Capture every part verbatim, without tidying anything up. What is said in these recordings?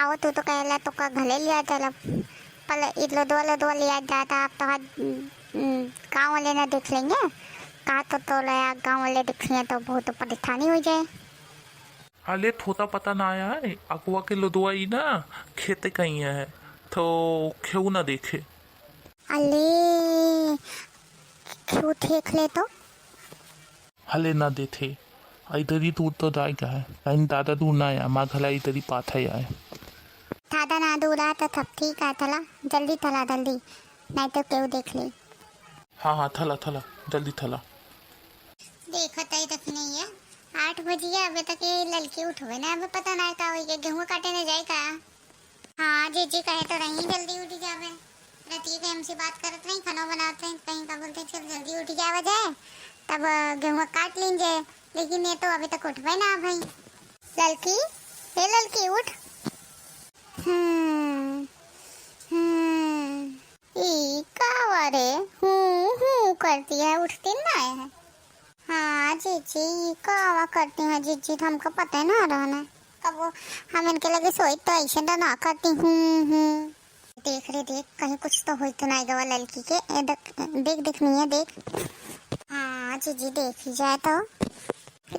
आओ, तू तो कहला तो का घले लिया चला, पहले ई लोदवा लोदवा लिया जाता, अब तो हाथ, हम्म, गाँव वाले ना देख लेंगे, का तो तोला गाँव वाले देख लें तो बहुत परेशानी हो जाए। अले, थोता पता ना आया है, अगवा के लोदवा ई ना खेते कहीं है, तो खेऊ ना देखे। अले, खेऊ देख ले तो। हले ना देथे, इधर ही दूर तो जाएगा है, कहीं दादा दूर ना आया, माँ घला इधर ही पाथा आए। दादा ना दूर आ तो सब ठीक है, थला, जल्दी थला, जल्दी, नहीं तो केहू देख ले। हाँ, हाँ, थला, थला, जल्दी थला। देखत है तक नहीं है, आठ बजिया, अबे तक ये ललकी उठवे ना, अबे पता ना का होई, गेहूं काटे ना जाए का? हाँ, जीजी कहे तो रही, जल्दी उठ जावे। रतिया के हमसे बात करत रही, खाना बनावत रही, कहीं का बोलते, "चल जल्दी उठ जावा जाए, तब गेहुआ काट लीन जाए।" लेकिन ये तो अभी तक उठबे ना भई। ललकी, ए ललकी, उठ। हम्म, हम्म, ई का वा रे? हूँ, हूँ करती है, उठती ना है। हाँ जीजी, कावा करती हैं जीजी, तो हमका पता ही ना रहना। कबो हम इनके लगे सोई तो ऐसे ना, ना करती हूँ, हूँ। देख रे देख, कहीं कुछ तो होई तो ना गवा ललकी के। ए देख, देख, देख नहीं है, देख। हाँ जीजी, देखी जाए तो।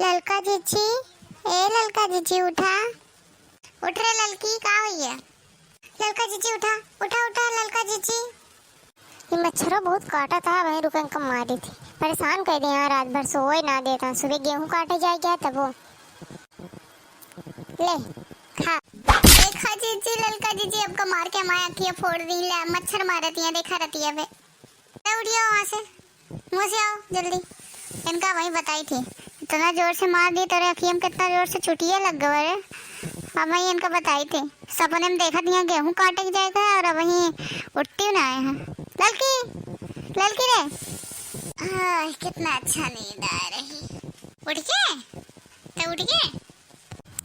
ललका जीजी, ए ललका जीजी, उठा। उठ रे ललकी, का होइए? ललका जीजी उठा, उठा, उठा ललका जीजी। ये मच्छरों बहुत काटा था, वहीं रुके इनका मारी थी। परेशान कर दिया रात भर, सोए ना देता। सुबह गेहूं काटे जाए गया तब वो ले खा। देखा जीजी, ललका जीजी, अब का मार के हमारे आँखियाँ फोड़ दी। ले, मच्छर मारती है, देखा रहती है बे। ले, उठियो वहाँ से। मुँह से आओ जल्दी। इनका वही बताई थी, इतना जोर से मार दी तोरे अखियम, कितना जोर से चुटिया लग गवा रे। अब वही इनका बताई थी, सपने में देखा दिया गेहूं काटे के जाएगा और अब वही उठती ना आए हैं। ललकी, ललकी रे। आह, कितना अच्छा नींद आ रही। उठ के? तो उठ के?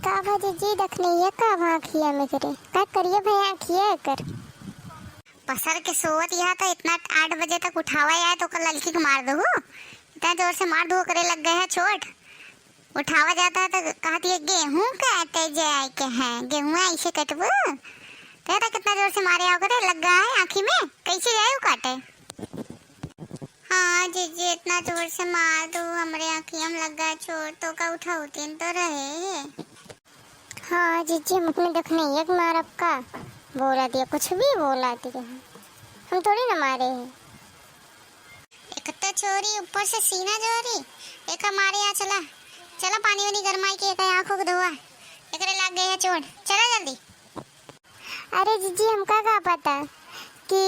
का भा जीजी, देखनी है का भा आँखिया में करे? का करिए भैया आँखिया कर? पसर के सोवत यह तो इतना आठ बजे तक उठावा है तो कल ललकी के मार दहू। इतना जोर से मार दहू करे लग गए है चोट। उठावा जाता है तो कहती है, "गेहूं काटे जाए के है, गेहूं ऐसे कटबू?" तो कहता, "कितना जोर से मारे आओ करे, लग गया है आँखी में, कैसे जाए वो काटे?" हाँ जीजी, इतना जोर से मार दो, हमरे आँखिया में लग गया चोट, तो का उठाउतीन तो रहे। हाँ जीजी, हम अपने देखने एक मारब का? बोला दिया, कुछ भी बोला दिया। हम थोड़ी ना मारे हैं। एक तो चोरी, ऊपर से सीना चोरी, एका मारे आ। चला, चला पानी वानी गरमाई के एका आँखों के धोआ, एकरे लाग गए है चोट। चला जल्दी। अरे जीजी, हमका का पता कि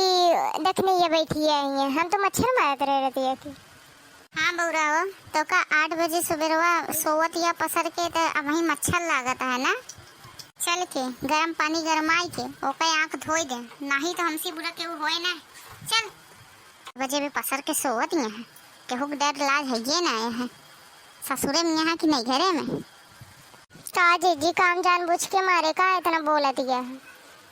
देखने ये बैठी है, हम तो मच्छर मारत रहे रहती है कि। हाँ बउरा हो, तो का आठ बजे सुबेरवा सोवत या पसर के, त अबही मच्छर लागत है ना? चल के गरम पानी गरमाई के ओके आँख धोई दे, नाही तो हमसे बुरा केहू होए ना। चल। बजे भी पसर के सोवत यहाँ, केहू के डर लाज है ये ना आए हैं। ससुरे में यहाँ कि नहीं घरे में? का जीजी, काम जानबूझ के मारे का इतना बोलत गया है?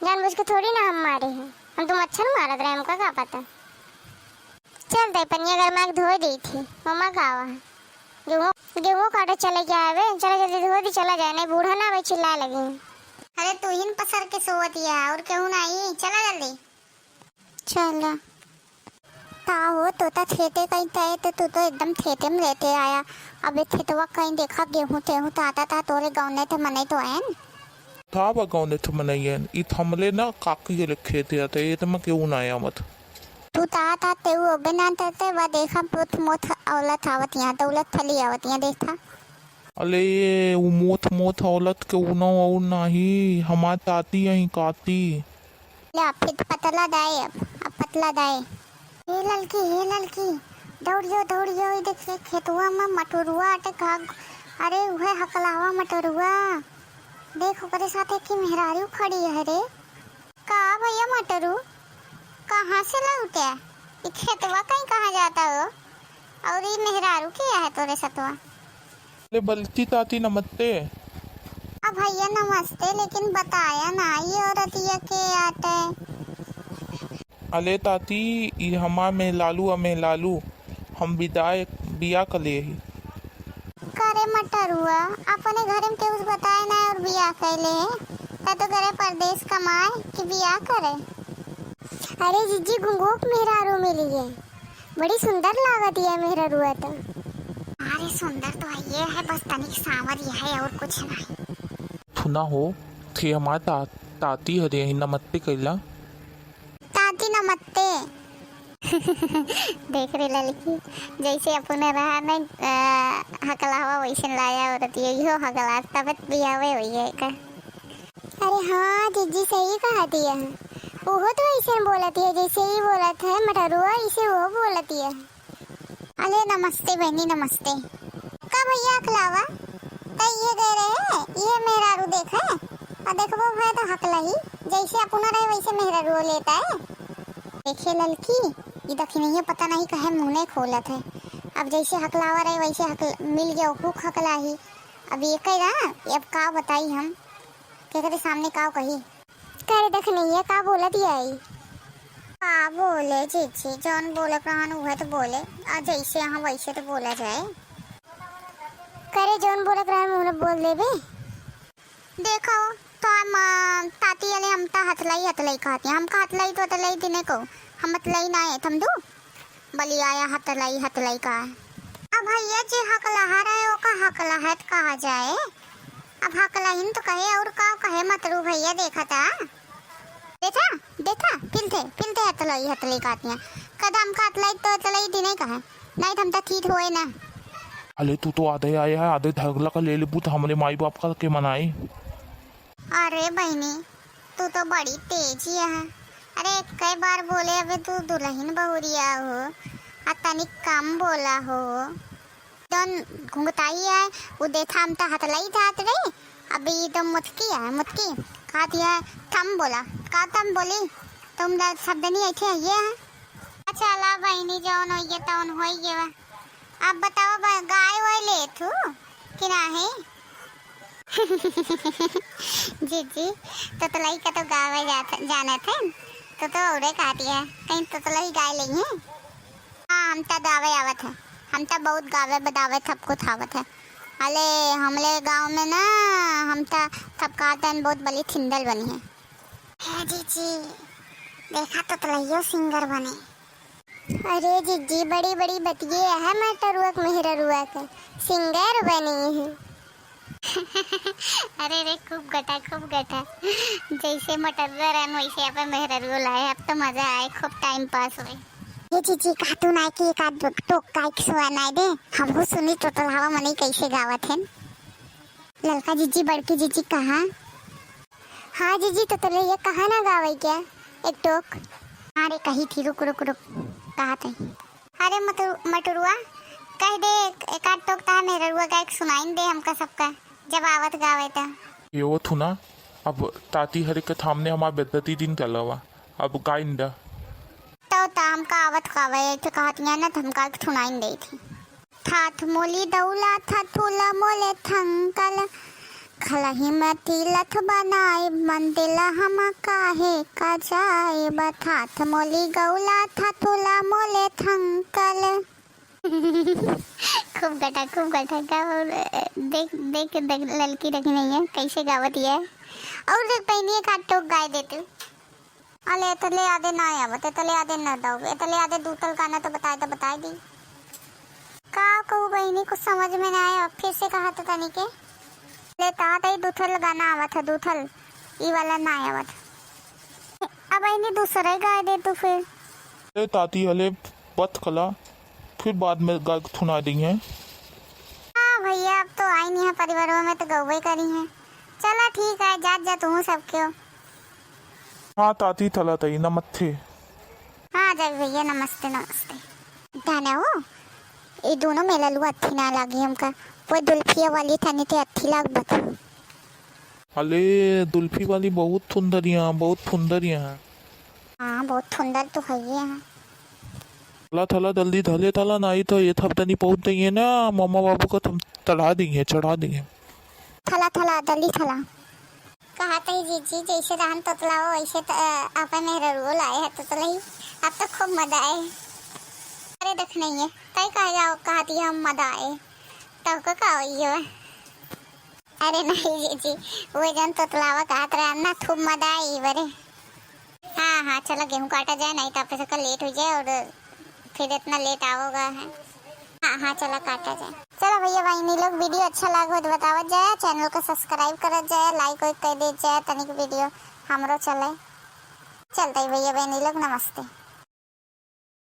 जानबूझ के थोड़ी ना हम मारे हैं, हम तो मच्छर मारत रहे, हमका का पता। चल दे, पनिया गरमा के धोए दी थी, मम्मा का आवा है। गेहूं, गेहूं काटे चले गया है बे, चला जल्दी धो दी, चला जाए, नहीं बूढ़ा ना आवे चिल्लाए लगी। अरे तू ही न पसर के सोवत या, और केहू ना आई, चला जल्दी। चला। का हो, तोता खेते कहीं तय, तो तू तो एकदम खेते में लेते आया। अबे खेतवा कहीं देखा, गेहूं तेहूं तो आता था, तोरे गौने थे मनई तो आयन। था बा गौने थे मनई आयन, ई थमले ना काकी के ले खेते आते, ये तो मैं केहू ना आवत। तू ता ता तेऊ ओबे ना तते, वा देखा मोथ मोथ औलत आवत यहाँ, दौलत थली आवत यहाँ, देखा। अले, उ मोथ मोथ औलत के उनो और नाही, हमार ताती अही काती। ले, अब फिर पतला दाए, अब, अब पतला दाए। हे ललकी, हे ललकी, दौड़ियो, दौड़ियो, ई देखिए खेतवा में मटुरुआ अटे घाघ, अरे उहे हकलावा मटुरुआ, देख ओकरे साथे की मेहरारू खड़ी है रे। का भैया मटरू, कहाँ से लौटे? ई खेतवा कहीं कहाँ जाता हो? और ई मेहरारू के है तोरे सतवा? अरे बल्टी ताती नमस्ते। अब भैया नमस्ते, लेकिन बताया ना ई औरतिया के आटे। अले ताती, ई हमार मेहलालू आ मेहलालू, हम बिदाय बिया क ले ही। करे मटरुआ, अपने घरे में केहू से बताए ना और बिया कैले है? त तो करे परदेस कमाए कि बियाह करे। अरे जिज्जी, घुंघुक मेहरारू मिली है, बड़ी सुंदर लागत है मेहरारुआ तो। अरे सुंदर तो है ये है, बस तनिक सांवर ये है और कुछ नहीं। थुना हो, थे हमार ता-, ताती हरे ही नमत्ते कैला। ताती नमत्ते। देख रे ललकी, जैसे अपने रहा न, अ, हकलावा वैसे लाया औरत, यही हो हकला, तब बियावे हुई है का। अरे हाँ, जिज्जी सही कहत हिया। उहो तो ऐसे बोलत हिया, जैसे ई बोलत है मटरुआ, ऐसे उहो बोलत हिया। अले नमस्ते बहिनी, नमस्ते। का भैया हकलावा? त इहे गए रहे, इहे मेहरारू देखे। और देखबो भय तो हकलही, जैसे अपना रहे वैसे मेहरारू लेता है। देखे ललकी, ई दखिनैया पता नहीं कहे मुँह नहीं खोलत है। अब जैसे हकलावा रहे वैसे हकल-, मिल गया हुक हकलाही। अब ये कह रहा, अब का बताई हम, केकरे सामने का कही। करे दखिनैया का बोलत आई? का बोले जीजी, जौन बोले रहन उहे तो बोले, आ जैसे यहाँ वैसे तो बोला जाए। करे जौन बोले रहन उहे बोल देबे। देखो, तो हम, आ, ताती अले हम ता हतलाई, हतलाई कहती हैं। हमका हतलाई तो हतलाई दिने को, हम हतलाई ना है, थम दू। बलियाया हतलाई, हतलाई का। अब भैया जे हकलहा रहे, ओका हकलहत कहा जाए। अब हकलहिन तो कहे, और का कहे, मतरू भैया देखा था। देखा, देखा, फिर थे, फिर थे हतलाई, हतलाई कहती हैं। कदम का हतलाई तो हतलाई दिने कहे। नहीं तो हम तो ठीक होए ना। अले तू तो आधे आया है, आधे धगला का ले लेबू तो हमरे माई बाप का के मनाई। अरे बहिनी, तू तो बड़ी तेज ही है। अरे, कई बार बोले, अबे तू दुलहिन बहुरिया हो, आ तनिक कम बोला हो। जौन घुंघटाई है, उ देखा हम त हतलाई जात रही, अबे ई तो मुतकी है, मुतकी। कहत है, थम बोला, का थम बोली? तुम द-, सब दनी ऐसे है, ये है। अच्छा, ला बहिनी, जौन होइए, तौन होइए बा। अब बताओ बा, गाय वाय लेत हू कि नाही? जीजी, तोतलई का तो गावे जात, जानत है, तो, तो औरे कहती है, कहीं तोतलई गाय लेई है? हाँ, हम त गावे आवत है, हम त बहुत गावे बदावे सब कुछ आवत है। अले, हमले गाँव में ना, हम त सब कहत हैं बहुत बली थिंदल बनी है। हे जीजी, देखा तोतलइयो singer बने। अरे जिज्जी, बड़ी बड़ी बतिये है मटरुआ के मेहररुआ के, singer बनी है। अरे रे, खूब गटा, खूब गटा। जैसे मटरुआ रहन, वैसे यहाँ पे मेहररुआ लाए। अब तो मजा आए, खूब time pass होए। ये जिज्जी, कहा तू ना कि एक आध टोक गाय के सुना नाय दे, हमहू सुनी तोतलहवा मनई कैसे गावत है। ललका जिज्जी, बड़की जिज्जी कहाँ? हाँ जिज्जी, तोतलइया कहाँ ना गावे क्या एक टोक? हाँ रे, कही थी, रुक, रुक, रुक, कहा तई। अरे मतु-, मटुरुआ, कह दे, एक आध टोक तहा मेहररुआ गाय के सुनाइन दे हमका सबका, जब आवत गावे त। ये वो थुना, अब ताती हरे के थामने हमार बेइज्जती दिन चलावा, अब गाइन दा। तो, तो हमका आवत गावे, ऐसे कहत नहीं ना, तो हमका एक सुनाइन दे थी। थाथ मोली दौला, थाथुला मोले थंकल, खलही में तिलथ बनाए, मंदिला हम काहे का जाए, बथाथ मोली गौला, थाथुला मोले थंकल। खूब गटा, खूब गटा, का और, देख, देख, देख, ललकी रखी नहीं है, कैसे गावत है। और देख, पहनिए का टोक गाय दे तू। अले, एतले आदे ना आवत, एतले आदे ना दो, एतले आदे दूतल गाना तो बताए, तो बताए दी। का कहू बहिनी, कुछ समझ में ना आया, फिर से कहा तो तनी के। ले, ता तई दूथल गाना आवत है, दूथल, ई वाला ना आवत। अब बहिनी दूसरा ही गाय दे तू फिर। ए ताती, हले बत कला, फिर बाद में गा के सुना दी है। हाँ भैया, अब तो आई नहीं है परिवारों में, तो गौवे करी है। चला ठीक है, जात जा तू सबके हो। हाँ ताती, थला तई नमस्ते। हाँ जय भैया, नमस्ते नमस्ते। दाना हो, ये दोनों मेललुआ अच्छी ना लागी हमका। वो दुल्फिया वाली थानी ते अच्छी लाग बत। अले दुल्फी वाली बहुत सुंदर यहाँ, बहुत सुंदर यहाँ। हाँ, बहुत सुंदर तो है ये है। थला थला जल्दी धले थला, नाई तो ये थप तनी पहुँच जाइए ना, मम्मा बाबू का थम चढ़ा देंगे, चढ़ा देंगे। थला थला जल्दी थला। कहा तई जीजी, जैसे रहन तोतलाओ वैसे त, अ, आपन मेहररुओ लाए है तोतलई। अब तो खूब मजा आए। अरे देख नहीं है, तई कह जाओ, कहा दिया हम मजा आए। तब को का होई है? अरे नहीं जीजी, वो जन तोतलावा कहत रहा ना, खूब मजा आई बरे। हाँ हाँ, चला गेहूँ काटा जाए, नहीं तो आपके सबका लेट हो जाए और फिर इतना लेट आओगा है। हाँ हाँ, चला काटा जाए। चला भैया बहिनी लोग, वीडियो अच्छा लागो तो बतावत जाए, चैनल को सब्सक्राइब करत जाए, लाइक वाइक कर दे जाए, तनिक वीडियो हमरो चले। चलते ही भैया बहिनी लोग, नमस्ते।